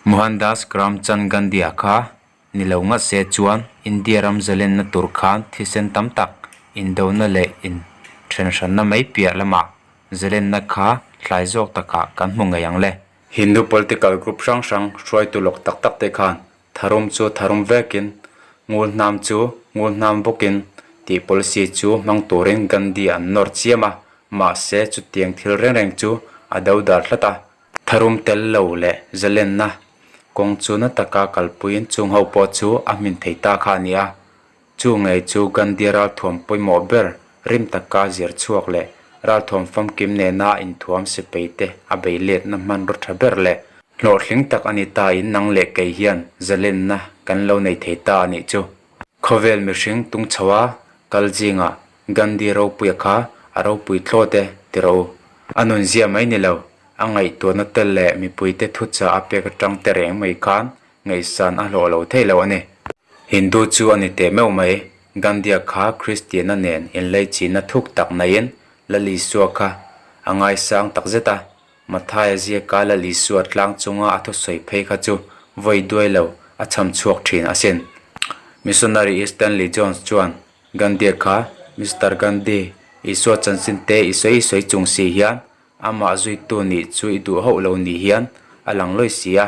Mohandas Karamchand Gandhi-a kha ni lo ngat se chuan India ram zalenna tur khan thisen tam tak indona leh inthenhranna mai piah lamah zalenna kha hlai zawk takah kan hmu ngei ang le. Hindu political group hrang hrang hruaitu lawk tak tak te khan tharum chu tharum vekin, ngul hnam chu ngul hnam bawkin tih policy chu hmang turin Gandhi an nawr chiam a, mahse chutiang thil reng reng chu a dodal hlat a. Tharum tel lo leh zalenna kawng chu na taka kalpuiin chung ho pawh chu a hmin thei ta kha a ni a. Chu ngei chu Gandhi ralthuam pawimawh ber rim taka zir chhuak leh ralthuam famkim nena inthuam sipei te a bei letna hmanraw tha ber leh hlawhtling tak a ni ta in nang leh kei hian zalenna kan lo nei thei ta a nih chu. Khawvel mihring tung chho a kal zingah Gandhi ropuia kha a ropui thlawt e ti rawh u. A nunzia mai ni lo, a ngaihtuahna tel leh mipuite thuchah a pek atang te reng mai khan ngaihsan a hlawh lo thei lo a ni. Hindu chu a ni teh meuh mai, Gandhia kha Kristianna nen inleichihna thuk tak naiin Lal Isua kha a ngaisang tak zet a, Mathaia ziaka Lal Isua tlang chunga a thusawi phei kha chu vawi duai lo a chham chhuak thin asin. Missionary Stanley Jones chuan Gandhia kha Mister Gandhi, Isua chanchin te i sawi sawi chung si hian amah zuitu nih chu i duh hauh lo ni hian a lang lawi si a,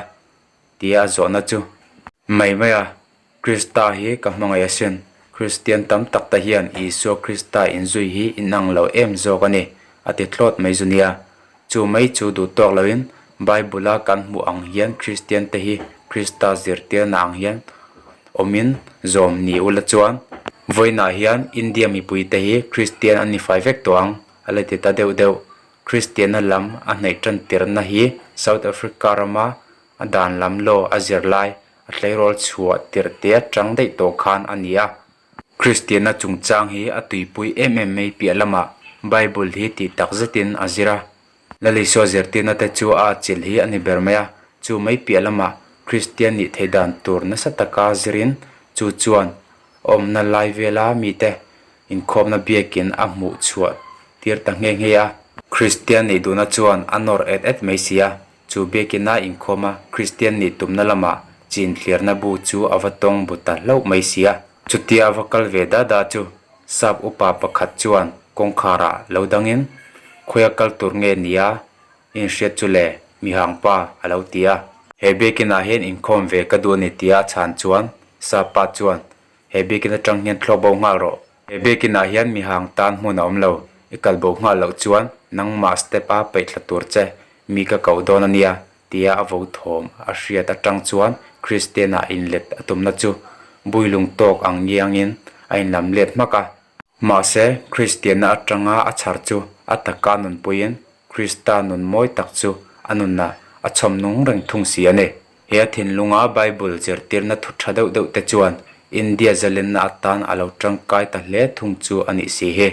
tia a zawhna chu. Mai mai a, Krista hi ka hmangaih asin. Kristian tam tak te hian Isua Krista inzui hi inang lo em zawk a ni, a ti thlawt mai zu nia. Chu mai chu duh tawk loin Bible-a kan hmuh ang hian Kristian te hi Krista zirtirna ang hian awmin zawm ni ula chuan vawiinah hian India mipui te hi Kristian an ni fai vek tawh ang, a la ti ta deuh deuh. Kristianna lam a hnaih tan tirhna hi South Africa rama a dan lam law a zir lai a tleirawl chhuah tirh te atang daih tawh khan a ni a. Kristianna chungchang hi a tuipui em em mai piah lamah Bible hi tih tak zetin a zir a. Lalisua zirtirna te chu a atchilh hi a ni ber mai a, chu mai piah lamah Kristian nih theih dan tur nasa taka zirin chu chuan awmna lai vela mite inkhawmna biakin a hmuh chhuah tir ta nghe nghe a. Kristian nih duhna chuan a nawr et et mai si a, chu biakina inkhawma Kristian nih tumna lamah chin thlirna bu chu a va tawng bu ta hlauh mai si a. Chutia a va kal ve da da chu sap upa pakhat chuan kawngkharah lo dangin, Khawiah kal tur nge nia inhriat chu le, mihangpa a lo ti a. He biakinah hian inkhawm ve ka duh a ni tia a chhan chuan sap pa chuan, He biakin atang hian thlawk bo nghal rawh. He biakinah hian mihang tan hmun a awm lo. I kal bo nghal loh chuan nangmah step a peih thla tur che mi ka koh dawn a nia tia a vo thawm a hriat atang chuan Kristiana inlet a tumna chu builung tawk ang ngiangin a inlam let hmak a. Mahse, Kristiana atanga a chhar chu a taka nunpuiin Krista nun mawi tak chu a nunah a chhawm nung reng thung si a ni. He a thinlunga Bible zirtirna thu tha deuh deuh te chuan India zalenna atan a lo tangkai ta hle thung chu a nih si hi.